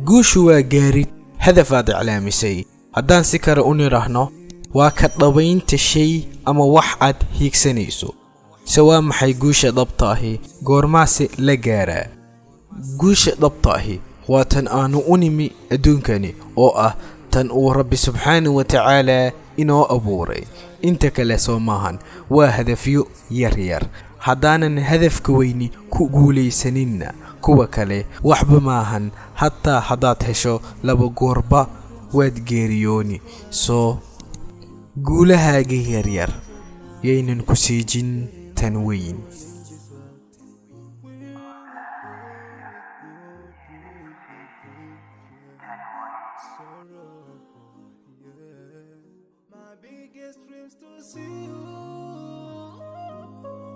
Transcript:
Guushu waa gaarid hadaf aad iclaamisay. Haddaan si kale u nidhaahno, waa ka dhabaynta shay ama wax aad hiigsanayso. Se waa maxay guusha dhabta ahi? Goormaase la gaaraa? Guusha dhabta ahi waa tan aanu u nimi adduunkani, oo ah tan uu Rabbi subxaanahu wa tacaalaa inoo abuuray. Inta kale soo maahan, waa hadafyo yar yar. Haddaanan hadafka weyni ku guulaysaninna, kuwa kale waxba maahan. Hataa haddaad hesho laba goorba, waad geeriyooni. Soo guulahaaga yaryar yaynan ku siijin tan weyn.